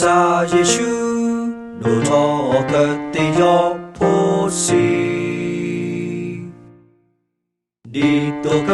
ကစၢ်ယ့ၣ်ၡူး ဒိၣ်ထီၣ်ကသ့ၣ်ယီၤဖိစ့ၢ် ဒ်သိးက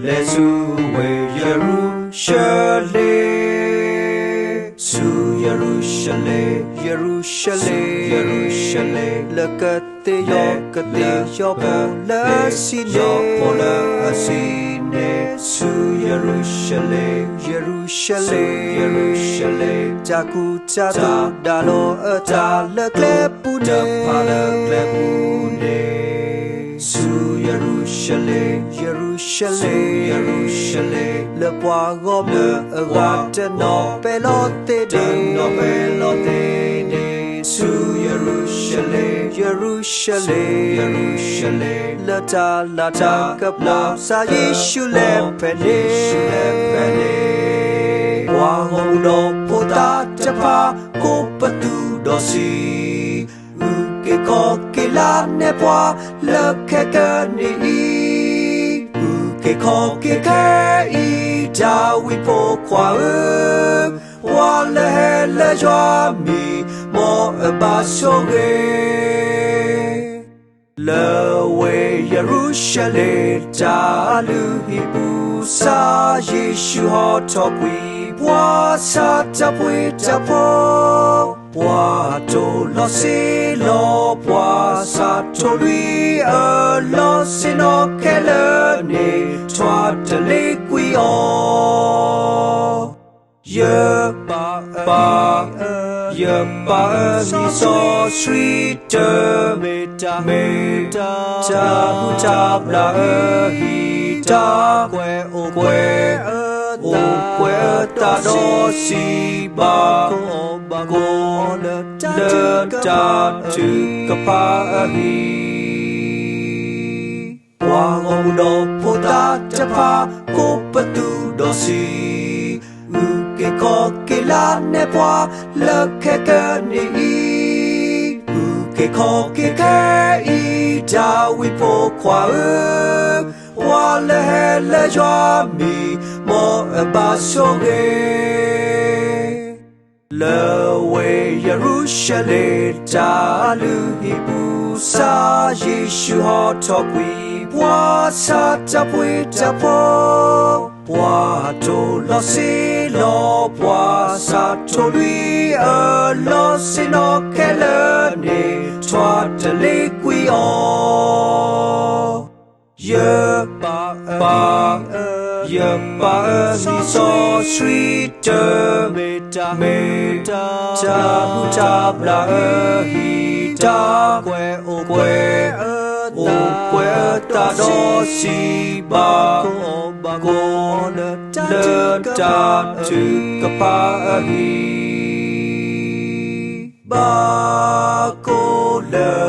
လဲၤဆူဝ့ၢ်ယရူၤၡလ့ၣ်, ဆူယရူၤၡလ့ၣ်, ယရူၤၡလ့ၣ်, ယရူၤၡလ့ၣ်, လၢကသ့ၣ်ယီၤ ကသ့ၣ်ယီၤဖိလၢအဆံးန့ၣ်, ဖိလၢအဆံးန့ၣ်, ဆူယရူၤၡလ့ၣ်, ယရူၤၡလ့ၣ်, ယရူၤၡလ့ၣ်, တၢ်ကူၣ်တၢ်သိး ဒၣ်လီၤအတၢ်လၢကျဲပူၤန့ၣ်, တၢ်ဖးလၢကျဲပူၤန့ၣ်, ဆူယရူၤၡလ့ၣ်, ယရူၤၡလ့ၣ်, ယရူၤၡလ့ၣ်, လၢပှၤဂီၢ်မုၢ်အဂၤ တနီၤပဲာ်လီၤသ့န့ၣ်, တနီၤပဲာ်လီၤသ့န့ၣ်, ဆူယရူၤၡလ့ၣ်, ယရူၤၡလ့ၣ်, ယရူၤၡလ့ၣ်, လၢတၢ်လၤတၢ်ကပီၤ ကစၢ်ယ့ၣ်ၡူးလဲၤဖဲန့ၣ်, ယ့ၣ်ၡူးလဲၤဖဲန့ၣ်, ပှၤဂီၢ်မုၢ်ဒီးဖိသၣ်တဖၣ် ကိးပသူဒီးစံး, အုၣ်က့ၤခီၣ်က့ၤလၢ်နဲၣ်ပှၤ လၢခဲကနံၣ်အံၤ, အုၣ်က့ၤခီၣ်က့ၤခဲအံၤ ဒၤဝံးဖိခွါဧၢ, ပှၤလၢဟဲလၢယွၤမံၤ မ်အဘၣ်ဆိၣ်ဂ့ၤ လၢဝ့ၢ်ယရူၤၡလ့ၣ် တၢ်လုၢ်ဟံၣ်ပူၤ ကစၢ်ယ့ၣ်ၡူးဟီထီၣ်ကွံာ် ပှၤဆါတၢ်ပှ့ၤတၢ်ဖှီၣ်, ပှၤတိၢ်လီၤဆ့လီၤ ပှၤဆါထိၣ်လွံၢ်အၢ လီၤဆ့ၣ်နီၤခဲလၢာ်န့ၣ် ထွါတလ့ၤကွံာ်အီၤ ယပၢ်, ယပၢ်ဧၢ, နံၣ်စီဆှံတၢ, မ့ၢ်တၢ်ဟုၣ်တၢ်ဘျၣ်အဟံၣ်တၢ်, ကွဲးအိၣ်ကွဲးအၢ, အိၣ်ကွဲးအၢတၢ်ဒီးစံးဘၣ်, ကိးအီၣ်ဘၣ်ကိးအီၤ လၢတၢ်ထုကဖၣ်အဟံၣ် ပှၤဂီၢ်မုၢ်ဒီးဖိသၣ်တဖၣ် ကိးပသူဒီးစံး, အုၣ်က့ၤခီၣ်က့ၤလၢ်နဲၣ်ပှၤ လၢခဲကနံၣ်အံၤ, အုၣ်က့ၤခီၣ်က့ၤခဲအံၤ ဒၤဝံးဖိခွါဧၢ, ပှၤလၢဟဲလၢယွၤမံၤ မ်အဘၣ်ဆိၣ်ဂ့ၤ လၢဝ့ၢ်ယရူၤၡလ့ၣ် တၢ်လုၢ်ဟံၣ်ပူၤ ကစၢ်ယ့ၣ်ၡူးဟီထီၣ်ကွံာ် ပှၤဆါတၢ်ပှ့ၤတၢ်ဖှီၣ်, ပှၤတိၢ်လီၤဆ့လီၤ ပှၤဆါထိၣ်လွံၢ်အၢ လီၤဆ့ၣ်နီၤခဲလၢာ်န့ၣ် ထွါတလ့ၤကွံာ်အီၤ ယပၢ်, ယပၢ်ဧၢ, နံၣ်စီဆှံတၢ, မ့ၢ်တၢ်ဟုၣ်တၢ်ဘျၣ်အဟံၣ်တၢ်, ကွဲးအိၣ်ကွဲးအၢ, အိၣ်ကွဲးအၢတၢ်ဒီးစံးဘၣ်, ကိးအီၤလၢတၢ်ထုကဖၣ်အဟံၣ်, ဘၣ်ကိၣ်လၢ